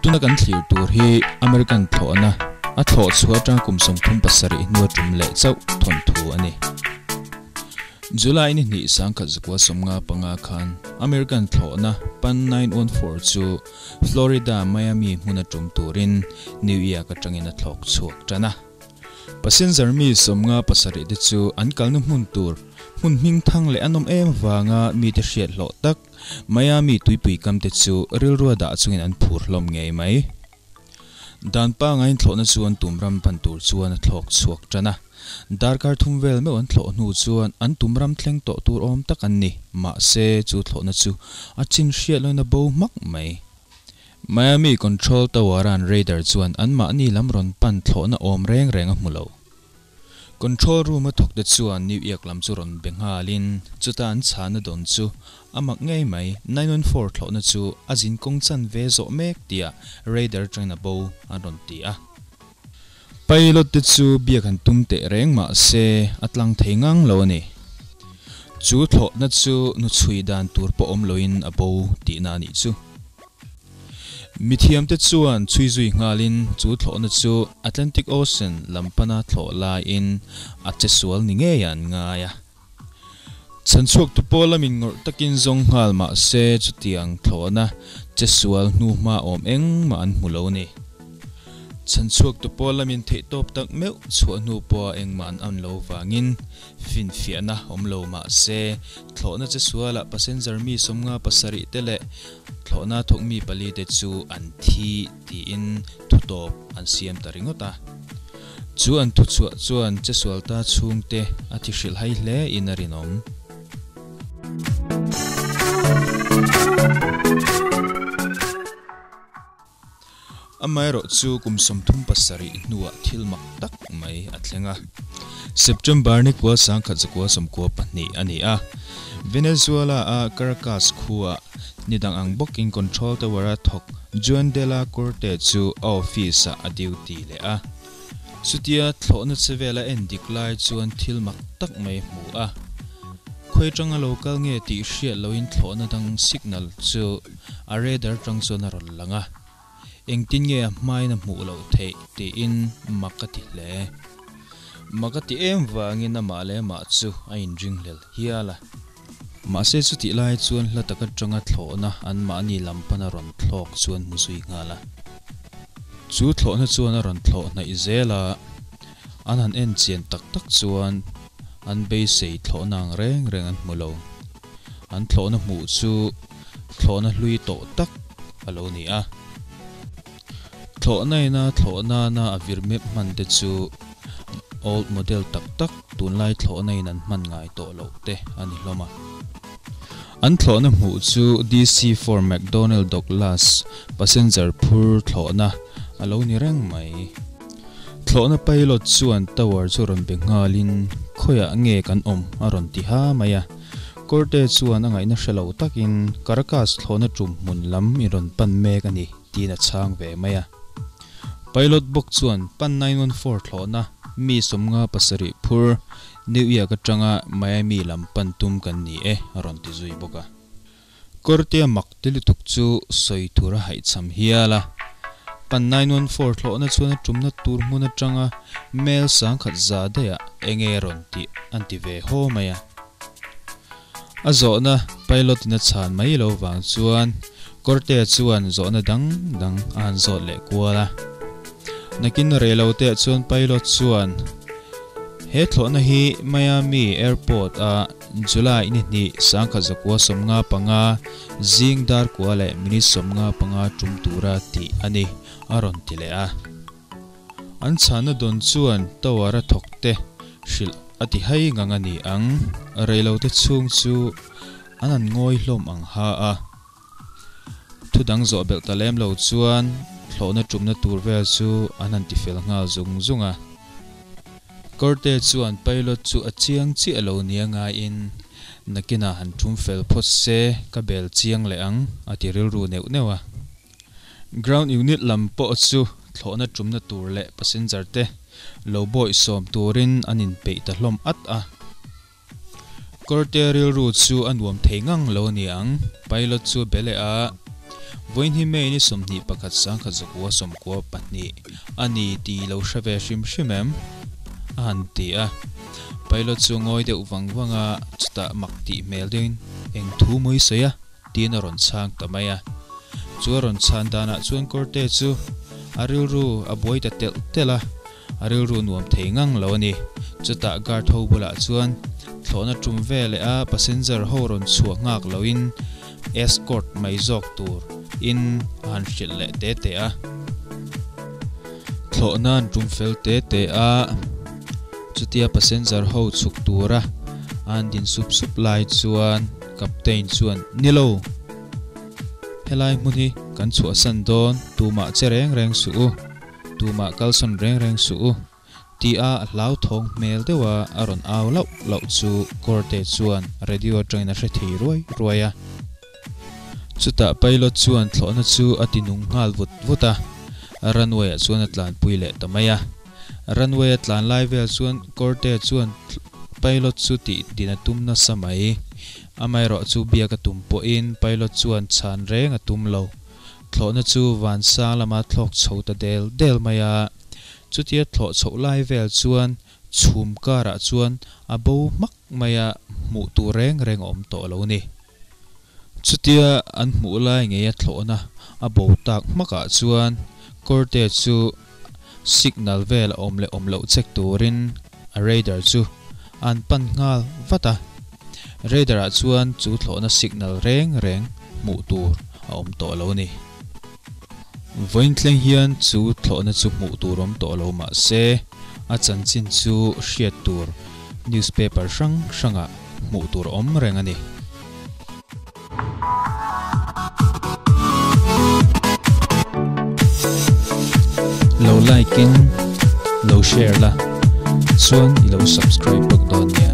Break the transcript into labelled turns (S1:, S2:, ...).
S1: Tuna kan thlir tur hi American thlawhna a thlawh chhuah atang kum 37 hnua tum leh chauh thawnthu a ni. July ni hnih 1995 khan American thlawhna Pan 914 chu Florida Miami hmuna tum turin New York atangin a thlawk chhuak tan a. Passenger mi 57 te chu an kalna hmun tur hmun hming thang leh an awm em wanga mi te hriat hlawh tak Miami tuipui kam te chu rilrua dah chungin an phur hlawm ngei mai. Dan pa ngain thlawhna chuan tumram pan tur chuan a thlawk chhuak tan a. Darkar thum vel meuh an thlawh hnu chuan an tumram thleng tawh tur awm tak an ni. Mahse chu thlawhna chu a chin hriat loin a bo hmak mai. Miami Control Tower an radar chuan an mahni lam rawn pan thlawhna awm reng reng a hmu lo. Control room a thawk te chuan New York lam chu rawn be nghalin chuta an chhana dawn chu a mak ngei mai 914 thlawhna chu a zin kawng chan ve zawh mek tia radar tangin a bo an rawn ti a. Pilot te chu biak an tum teh reng ma se a tlang thei ngang lo ani. Chu thlawhna chu nu chhui dan tur pawh awm loin a bo tih na ani chu. Mithiam te chuan chui zui nghalin chu thlawhna chu Atlantic Ocean lampana thlawh laiin a che sual ni ngei an ngai a. Chanchuak tu pawh lamin ngawrh takin zawng nghal ma se chutiang thlawhna che sual hnu hma awm eng ma an hmu lo ni. Chanchuak tu pawh lamin theih tawp tak meuh chhuah hnu pawh eng ma an an lo wangin fin fiahna awm lo ma se thlawhna che suala passenger mi 57 te leh thlawhna thawk mi pali te chu an thi tiin thu tawp an siam ta ringawt a. Chu an thu chhuah chuan che sual ta chhung te a thi hrilh hai hle in a rinawm. Amaherawh chu kum 37 hnuah thil mak tak mai a thleng a. September ni kwa 1992 ani a. Venezuela a Caracas khuwa nidang ang booking control tower a thawk Juan de la Corte chu a office a duty le a. Chutia thlawhna chevela en dik lai chuan thil mak tak mai hmu a. Khoi tanga local nge ti hriat loin thlawhna dang signal chu a radar tang chuan a rawn lang a. Engtin nge a hmain a hmuh loh theih tiin makati hle. Makati em wangin amah le mah chu a inring hlel hial a. Mahse chu ti lai chuan hla taka tanga thlawhna an mahni lampana rawn thlawk chuan hmu zui nghal a. Chu thlawhna chuan a rawn thlawh hnaih zel a, an han en chian tak tak chuan an beisei thlawhna ang reng reng an hmu lo. An thlawhna hmuh chu thlawhna hlui tawh tak a lo ni a. Thlawhna ina thlawhna na a vir mep hman te chu old model tak tak tunlai thlawhna in an hman ngai tawh loh te ani hlawm a. An thlawhna hmuh chu DC-4 McDonnell Douglas passenger phur thlawhna a lo ni reng mai. Thlawhna pilot chuan tower chu rawn be nghalin khoiah nge kan awm a rawn ti ha mai a. Korte chuan a ngaihna hre lo takin Caracas thlawhna tum hmun lam in rawn pan mek ani tiin a chhang ve mai a. Pilot bawk chuan pan 914 thlawhna mi 57 phur New York atanga Miami lam pan tum kan ni e a rawn ti zui bawk a. Korte a mak ti lutuk chu sawi tur a haihcham hial a. Pan 914 thlawhna chuan a tumna tur hmun atanga mel 100 daiah enge rawn ti an ti ve haw mai a. A zawhna pilot in a chhan mai lo wang chuan Korte chuan zawhna dang dang a han zawt leh kual a. Nakin relo te chuan pilot chuan he thlawhna hi Miami Airport a July ni hnih 1995 zing dar kwa leh minute 55 tum tura ti ani a rawn ti leh a. An chhana dawn chuan tower a thawk te hrilh a ti hai ngang ani ang reilo te chhung chu an an ngawi hlawm ang ha a. Thu dang zawh belh ta lem lo chuan thlawhna tumna tur vel chu an han ti fel nghal zung zung a. Korte chuan pilot chu a chiang chiah lo nia ngaiin nakina han tum fel phawt se ka bel chiang leh ang a ti rilru neuh neuh a. Ground unit lam pawh chu thlawhna tumna tur leh passenger te lo bawi sawm turin an in peih ta hlawm at a. Korte rilru chu a nuam thei ngang lo ani ang. Pilot chu bele a. Vawiin hi May ni 21 10 92 a ni tih i lo hre ve hrim hrim em? a han ti a. Pilot chu ngawi deuh vang vang a, chutah mak tih hmel deuhin eng thu maw i sawi a? tiin a rawn chhang ta mai a. Chu a rawn chhan danah chuan Kawrte chu a rilru a buai ta telh telh a, a rilru nuam thei ngang lo a ni. Chutah guard ho bulah chuan thlawhna tum ve leh a passenger ho rawn chhuah nghak loin escort mai zawk tur in a han hrilh leh te te a. Thlawhna an tum fel te te a, chutia passenger ho chhuk tura a han din sup sup lai chuan captain chuan, Ni lo! Helai hmun hi kan chhuahsan dawn, tumah che reng reng suh u. Tumah kalsawn reng reng suh u, tia a hlauthawng hmel deuha a rawn au lauh lauh chu Korte chuan radio atangin a hre thei ruai ruai a. Chutah pilot chuan thlawhna chu a ti nung nghal vut vut a, runway-ah chuan a tlanpui leh ta mai a. Runway a tlan lai vel chuan Korte chuan pilot chu tih din a tum nasa mai. Amaherawh chu biak a tum pawhin pilot chuan chhan reng a tum lo. Thlawhna chu vansang lama thlawk chho ta del del mai a, chutia thlawh chhoh lai vel chuan chhum karah chuan a bo hmak mai a, hmuh tur reng reng a awm tawh lo ni. Chutia an hmuh lai ngeia thlawhna a bo tak hmakah chuan Kawrte chu signal vel a awm leh awm loh check turin a radar chu an pan nghal vat a. Radar ah chuan chu thlawhna signal reng reng hmuh tur a awm tawh lo ni. Vawiin thleng hian chu thlawhna chu hmuh tur awm tawh lo mah se, a chanchin chu hriat tur newspaper hrang hrangah hmuh tur awm reng a ni. Lo like in lo share la, chuan i lo subscribe bawk dawn nia.